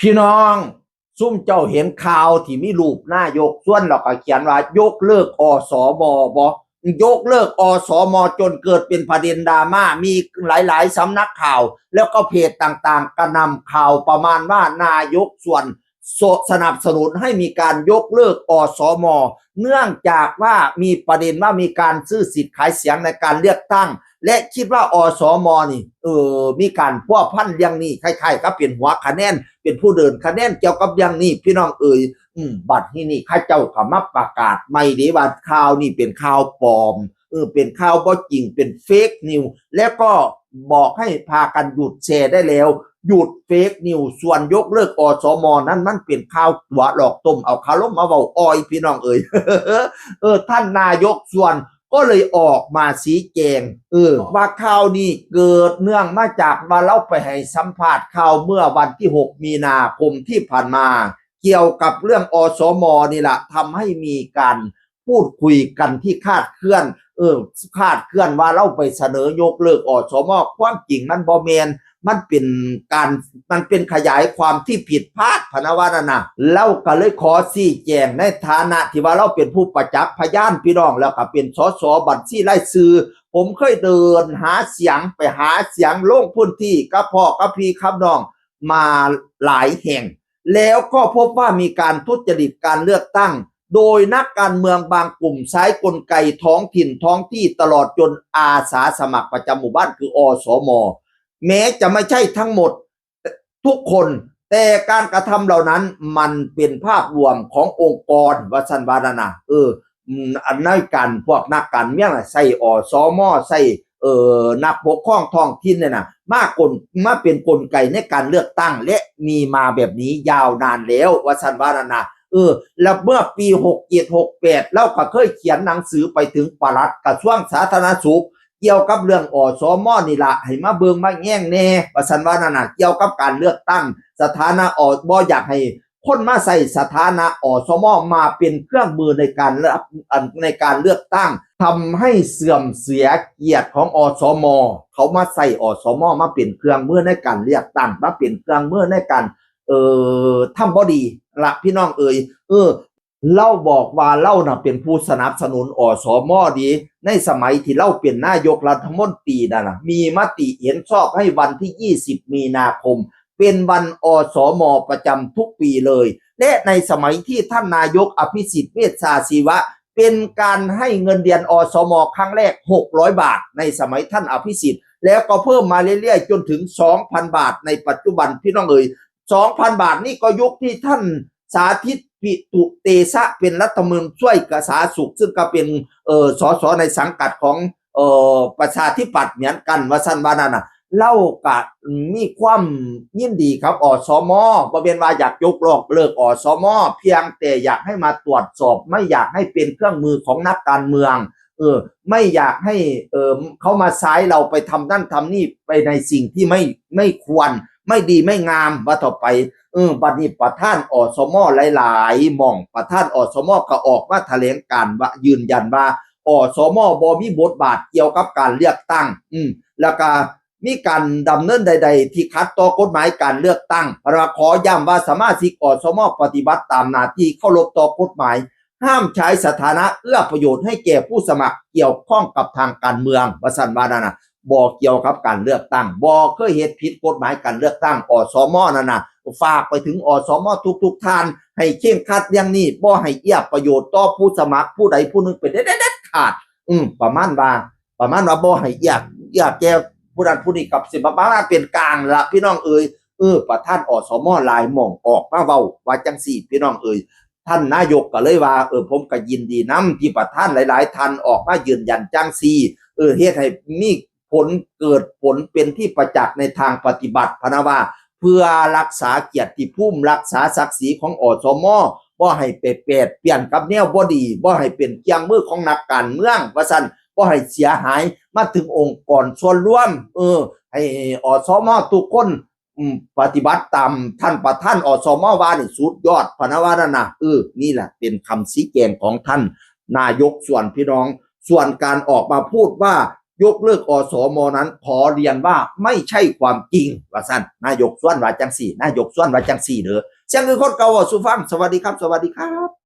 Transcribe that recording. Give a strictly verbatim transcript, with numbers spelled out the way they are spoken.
พี่น้อง ซุมเจ้าเห็นข่าวที่มีรูปนายกชวน แล้วก็เขียนว่ายกเลิก อสม บ่ ยกเลิก อสม จนเกิดเป็นประเด็นดราม่า มีหลายๆ สำนักข่าว แล้วก็เพจต่างๆ กระหน่ำข่าวประมาณว่านายกชวน ส- สนับสนุนให้มีการยกเลิก อสม เนื่องจากว่ามีประเด็นว่ามีการซื้อสิทธิ์ขายเสียงในการเลือกตั้ง และคิดว่า อสม นี่ เออ มีการพัวพันเรื่องนี้ คล้ายๆ กับเป็นหัวคะแนน เป็นผู้เดินคะแนนเกี่ยวกับเรื่องนี้ พี่น้องเอ๋ย อืม บัดนี้นี่เขาเจ้าก็มาประกาศใหม่เด้ว่าข่าวนี่เป็นข่าวปลอม เออ เป็นข่าวบ่จริง เป็น fake news แล้วก็บอกให้พากันหยุดแชร์ได้แล้ว หยุด fake news ส่วนยกเลิก อสม นั้นมันเป็นข่าวตั๋วหลอกต้ม เอาคารมมาเว้าอ่อย พี่น้องเอ๋ย เออ ท่านนายกชวนก็เลยออกมาชี้แจง เออ ว่าข่าวนี้เกิดเนื่องมาจากว่าลาวไปให้สัมภาษณ์ข่าวเมื่อวันที่ หก มีนาคมที่ผ่านมา เกี่ยวกับเรื่อง อสม นี่แหละ ทำให้มีการพูดคุยกันที่คลาดเคลื่อน เออ คลาดเคลื่อนว่าลาวไปเสนอยกเลิก อสม ความจริงมันบ่แม่น มันเป็นการ มันเป็นขยายความที่ผิดพลาด พะนะว่านั่นน่ะ ลาวก็เลยขอชี้แจงในฐานะที่ว่าลาวเป็นผู้ประจักษ์พยาน พี่น้อง แล้วก็เป็น สส บัญชีรายชื่อ ผมเคยเดินหาเสียง ไปหาเสียงลงพื้นที่กับพ่อกับพี่กับน้องมาหลายแห่ง แล้วก็พบว่ามีการทุจริตการเลือกตั้ง โดยนักการเมืองบางกลุ่มใช้กลไกท้องถิ่นท้องที่ ตลอดจนอาสาสมัครประจำหมู่บ้าน คือ อสม แม้จะไม่ใช่ทั้งหมดทุกคน แต่การกระทำเหล่านั้นมันเป็นภาพรวมขององค์กร ว่าซั่นว่านั่นน่ะ เออ อืม อันในการพวกนักการเมืองน่ะ ใช้ อสม ใช้ เอ่อ นักปกครองท้องถิ่นเนี่ยน่ะ มากล- มาเป็นกลไกในการเลือกตั้ง และมีมาแบบนี้ยาวนานแล้ว ว่าซั่นว่านั่นน่ะ เออ แล้วเมื่อปี หกเจ็ด หกแปด ลาวก็เคยเขียนหนังสือไปถึงปลัดกระทรวงสาธารณสุข เกี่ยวกับเรื่อง อสม นี่ล่ะ ให้มาเบิ่งมาแยงแหน่ ว่าซั่นว่านั่นน่ะ เกี่ยวกับการเลือกตั้ง สถานะ อ- บ่อยากให้คนมาใช้สถานะ อสม มาเป็นเครื่องมือในการเลือก- อัน- ในการเลือกตั้ง ทำให้เสื่อมเสียเกียรติของ อสม เขามาใช้ อสม มาเป็นเครื่องมือในการเลือกตั้ง มาเป็นเครื่องมือในการ เอ่อ ทำบ่ดีละ พี่น้องเอ๋ย เออ ลาวบอกว่าลาวน่ะเป็นผู้สนับสนุน อสม ดี ในสมัยที่ลาวเป็นนายกรัฐมนตรีนั่นน่ะ มีมติเห็นชอบให้วันที่ ยี่สิบ มีนาคม เป็นวัน อสม ประจำทุกปีเลย และในสมัยที่ท่านนายกอภิสิทธิ์เวชชาชีวะ เป็นการให้เงินเดือน อสม ครั้งแรก หกร้อย บาท ในสมัยท่านอภิสิทธิ์ แล้วก็เพิ่มมาเรื่อยๆ จนถึง สองพัน บาท ในปัจจุบัน พี่น้องเอ๋ย สองพัน บาทนี่ก็ยุคที่ท่านสาธิตปิตุเตชะเป็นรัฐมนตรีช่วยกระทรวงสาธารณสุข ซึ่งก็เป็น เอ่อ สส ในสังกัดของ เอ่อ ประชาธิปัตย์เหมือนกัน ว่าซั่นว่านั่นน่ะ ลาวก็มีความยินดีกับ อสม บ่แม่นว่าอยากยกเลิก อสม เพียงแต่อยากให้มาตรวจสอบ ไม่อยากให้เป็นเครื่องมือของนักการเมือง เออ ไม่อยากให้ เออ เขามาใช้ลาวไปทำนั่นทำนี่ ไปในสิ่งที่ไม่- ไม่ควร ไม่ดีไม่งาม ว่าต่อไป เออ บัดนี้ประธาน อสม หลายๆ หม่อง ประธาน อสม ก็ออกมาแถลงการณ์ว่า ยืนยันว่า อสม บ่มีบทบาทเกี่ยวกับการเลือกตั้ง อืม แล้วก็มีการดำเนินใดๆ ที่ขัดต่อกฎหมายการเลือกตั้ง แล้วขอย้ำว่าสมาชิก อสม ปฏิบัติตามหน้าที่ เคารพต่อกฎหมาย ห้ามใช้สถานะเอื้อประโยชน์ให้แก่ผู้สมัครเกี่ยวข้องกับทางการเมือง ว่าซั่นว่านั่นน่ะ บ่เกี่ยวกับการเลือกตั้ง บ่เคยเฮ็ดผิดกฎหมายการเลือกตั้ง อสม นั่นน่ะ ฝากไปถึง อสม ทุกๆ ท่าน ให้เคร่งครัดเรื่องนี้ บ่ให้เอื้อประโยชน์ต่อผู้สมัครผู้ใดผู้หนึ่งเป็นเด็ด- เด็ดขาด อืม ประมาณว่า ประมาณว่าบ่ให้เอื้อ- เอื้อแก่ผู้นั้นผู้นี้ กับสิประมาณว่าเป็นกลางละ พี่น้องเอ๋ย เออ ประธาน อสม หลายหม่องออกมาเว้าว่าจั่งซี้ พี่น้องเอ๋ย ท่านนายกก็เลยว่า เออ ผมก็ยินดีนำที่ประธานหลายๆ ท่านออกมายืนยันจั่งซี้ เออ เฮ็ดให้มีผล เกิดผลเป็นที่ประจักษ์ในทางปฏิบัติ พะนะว่า เพื่อรักษาเกียรติภูมิ รักษาศักดิ์ศรีของ อสม บ่ให้ไปแปดเปื้อนกับแนวบ่ดี บ่ให้เป็นเครื่องมือของนักการเมือง ว่าซั่น บ่ให้เสียหายมาถึงองค์กรส่วนรวม เออ ให้ อสม ทุกคน อืม ปฏิบัติตามท่านประธาน อสม ว่านี่สุดยอด พะนะว่านั่นน่ะ เออ นี่แหละเป็นคำชี้แจงของท่านนายกชวน พี่น้อง ส่วนการออกมาพูดว่า ยกเลิก อสม นั้น ขอเรียนว่าไม่ใช่ความจริง ว่าซั่น นายกชวนว่าจังซี่ นายกชวนว่าจังซี่เด้อ เสียงคือคนเก่าเว้าสู่ฟัง สวัสดีครับ สวัสดีครับ